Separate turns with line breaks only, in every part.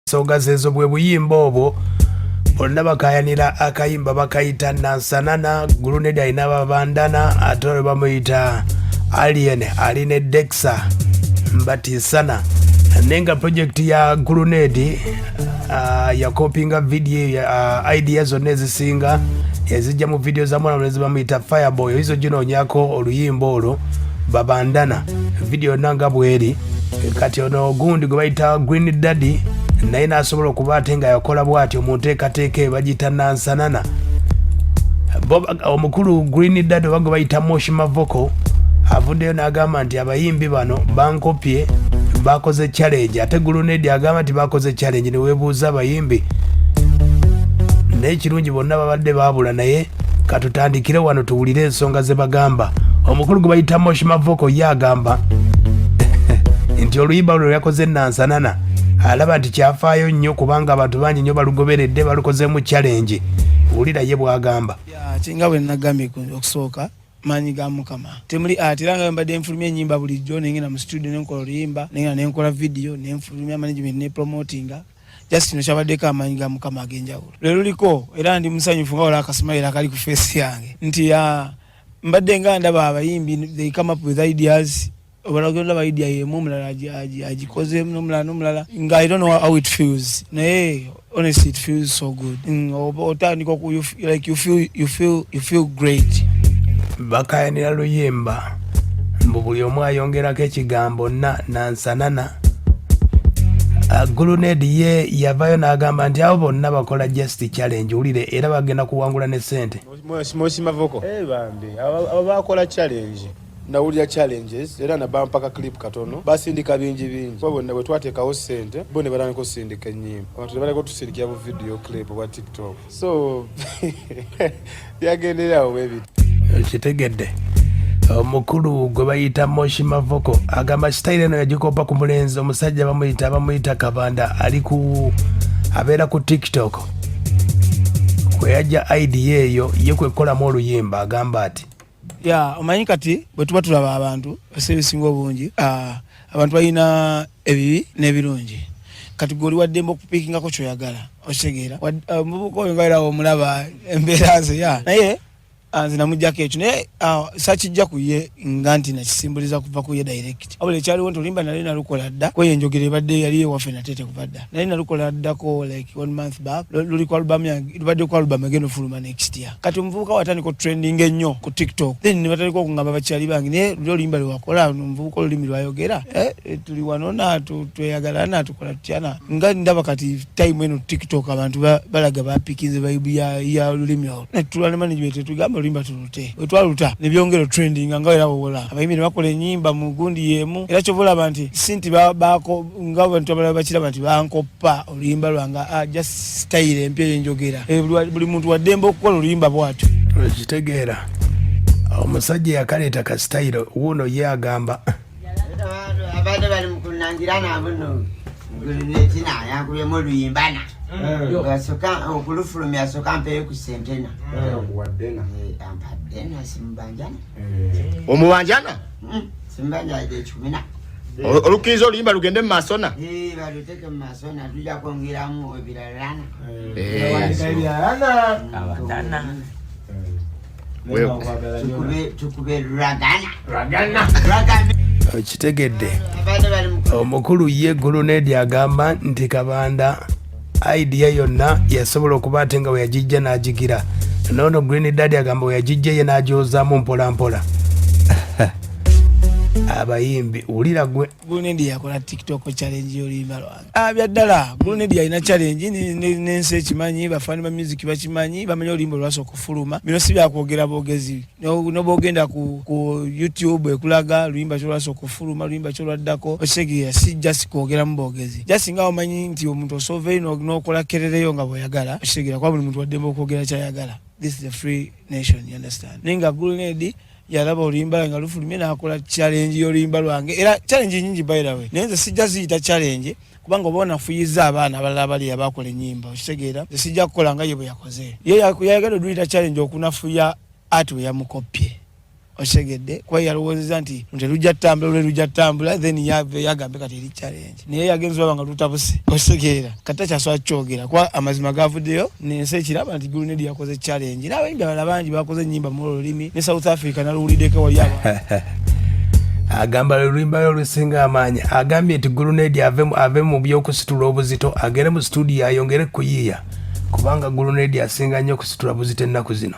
Ensonga zezo bwe buyimba obwo bonna bakayanira akayimba bakayita Nansanana. Grenade alina Babandana, ate olwo bamuyita Alien ali ne Dexa Mbatisana. Naye nga project ya Grenade yakopinga video, idea zonna ezisinga ezijja mu video za mwana mulenzi bamuyita Fireboy. Oyinza oginoonyako oluyimba olwo Babandana, video yonna nga bweri. Kati ono gundi gwe bayita Green Daddy naye n'asobola okuba ate nga yakola bw'atyo mu nteekateeka eyo bagiyita Nansanana. Omukulu Green Daddy oba gwe bayita Moshi Mavoko avuddeyo n'agamba nti abayimbi bano bankopye, bakoze challenge. Ate Grenade agamba nti bakoze challenge. Neweebuuza abayimbi, naye ekirungi bonna babadde baabula. Naye katutandikire wano tuwulire ensonga ze bagamba. Omukulu gwe bayita Moshi Mavoko ye agamba nti oluyimba luno yakoze Nansanana alaba nti kyafaayo nnyo kubanga abantu bangi nnyo balugoberedde, balukozeemu challenge. Wulira ye bw'agamba.
Kinga bwe nagambye okusooka, maanyi ga Mukama temuli. Ate era nga mbadde nfulumya ennyimba bulijjo, nengenda mu studio nenkola oluyimba, nengenda nenkola video, nenfulumya, management nepromotinga. Just kino kyabaddeko amaanyi ga Mukama ag'enjawulo lwe luliko, era ndi musanyufu nga wala akasmile akali ku face yange nti mbadde nga ndaba abayimbi, they come up with ideas. Olaba idea yemu, omulala agikozeemu, n'omulala n'omulala, nga I don't know how it feels, naye honestly it feels so good. Otandika like you feel great.
Bakayanira luyimba mbu buli omu ayongerako ekigambo na Nansanana. Grenade ye yavayo n'agamba nti abo bonna bakola just challenge. Wulire, era bagenda kuwangula ne ssente.
Moshi Mavoko.
Eh, bambi abo bakola challenge. Nawulira challenges era nabampaka clip katono, basindika bingi bingi, kuba bonna bwe twateekawo ssente bo ne batandika osindika ennyimba, abantu ne batandika otusindikira bu video clip bwa TikTok, so byagendererawo bwe biti.
Kitegedde, omukulu gwe bayita Moshi Mavoko agamba sitayiro eno yagikopa ku mulenzi omusajja bamuyita Kabanda, ali ku abeera ku TikTok, kwe yajja idea eyo ye kwekolamu oluyimba. Agamba ati
Ya, omanyi kati bwe tuba tulaba abantu ebiseera ebisinga obungi, abantu balina ebibi n'ebirungi. Kati gwe oli waddembe okupiikingako kyoyagala, okitegeera? Omuvubuka oyo nga era omulaba embeera ze ya, naye nze namugjako ekyo, naye sakijja ku ye nga nti nakisimbuliza kuva ku ye direct, wabula ekyaliwo nti oluyimba nali nalukola dda. Kweyo enjogera ebadde yali ewaffe natete kuva dda, nali nalukola ddako like one month back. Luli ku album yange, lubadde ku album egenda ofuluma next year. Kati omuvubuka watandika otrending ennyo ku TikTok, then ne batandika okungamba bakyali bange, naye luli oluyimba lwewakola, omuvubuka olulimi lwayogera, tuli wano na tweyagalana, tukola tutyana. Nga ndaba kati time eno TikTok abantu balaga bapikinze vibe ya lulimi olwo, netula ne management tetugamba oluyimba tulute. Wetwaluta nebyongera trending nga era wowola abayimbi ne bakola enyimba mu gundi yemu. Era kyova olaba nti si nti bako nga abantu abalala bakiraba nti bankoppa oluyimba lwange, just style empya ey'enjogera. Buli muntu waddembe okukola oluyimba bwatyo.
Okitegeera, omusajja yakaleeta ka sitayiro wuuno ye agamba.
Abadde bali mukunangira nabuno netina yankubyemu oluyimbana, asooka okulufulumya, asooka mpeyo ku sentena. Ampadde simbanjana.
Omubanjana?
Simbanja 14.
Olukkiriza oluyimba lugende mu maasona?
Baluteke mu maasona, tujja kwongeramu ebiralana.
Abandana.
Tukube ragana ragana.
Okitegedde?
Abadde bali mu
Omukulu ye Grenade agamba nti Kabanda idea yonna yasobola okuba ate nga weyagijja n'agigira. Noono Green Daddy agamba weyagijja ye n'agyozaamu mpola mpola. Abayimbi, wulira gwe.
Grenade yakola TikTok challenge y'oluyimba lwange. Byaddala Grenade yalina challenge n'ensi ekimanyi, bafaani ba music bakimanyi, bamanyi oluyimba olwasooka okufuluma. Bino si byakwogera bwogezi. Nobwogenda ku YouTube ekulaga luyimba kyolwasooka okufuluma, luyimba kyolwaddako, okitegeera? Si just kwogeramu bwogezi, just nga omanyi nti omuntu osoova eri n'okola kerereyo nga bw'oyagala, okitegeera? Kuba buli muntu waddembe okwogera kyayagala. This is a free nation, you understand? Naye nga Grenade yalaba oluyimba nga lufulumye n'akola challenge y'oluyimba lwange. Era challenge nyingi, by the way, naye nze sijja ziyita challenge kubanga oba onafuyiza abaana abalala abali abakola ennyimba, okitegeera? Nze sijja kukola nga ye bwe yakoze. Ye yayagala oduyita challenge okunafuya ati we yamukopye. Okitegedde? Kuba yalowoozeza nti telujja ttambula, lwe lujja ttambula, then yave yagambe kati eri challenge, naye yagenza olaba nga lutabuse. Okitegeera? Kati takyasobola kukyogera kuba amazima gavuddeyo nensi ekiraba nti Grenade yakoze challenge, n'abayimbi abalala bangi bakoze ennyimba mu olulimi ne South Africa naluwuliddeko wali aba.
Agamba lwe luyimba lwe olusinga amaanyi. Agambye nti Grenade ave mu by'okusitula obuzito, agende mu studio ayongere kuyiiya, kubanga Grenade asinga nnyo okusitula buzito ennaku zino.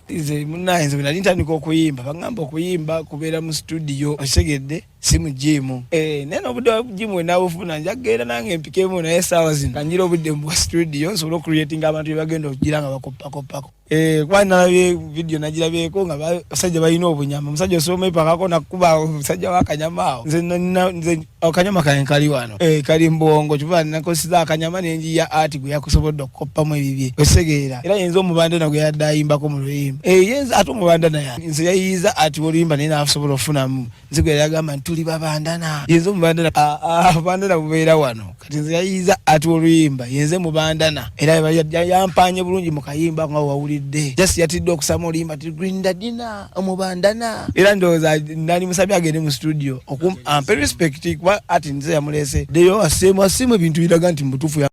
Nze munaye, nze bwe nali ntandika okuyimba, bagamba okuyimba kubeera mu studio, okitegedde? Si mu gym. Eh, naye n'obudde bwa gym we nabufuna, nja kugenda nange mpikemu, naye essaawa zino kanjira obudde mu studio nsobole ocreatinga abantu bye bagenda okugira nga bakoppakoppako. Eh, kuba nalabye video, nagirabyeko nga basajja balina obunyama. Omusajja osobola omwepakako nakuba omusajja wakanyama awo. Nze akanyama kange kali wano. Eh, kali mbwongo kiba nakosiza akanyama nenjiya ati gwe yakusobodde okukoppamu ebibye, osegeera? Era yenza omubandana gwe yadde ayimbako mu luyimba. Eh, yenza ate omubandana ya nze yayiyiza ati oluyimba, naye nasobola okufunamu nze gwe yagamba nti tuli babandana. Yenze omubandana. Ah, ah, obubandana bubeera wano. Kati nze yayiyiza ati oluyimba, yenze mubandana, era yampanye bulungi mu kayimba nga wawulidde. Just yatidde okusama oluyimba ti Green Daddy omubandana, era ndowooza nali musabye agende mu studio ampe respect, kuba ati nze yamuleese deyo aseemu aseemu ebintu biraga nti mubutuufu.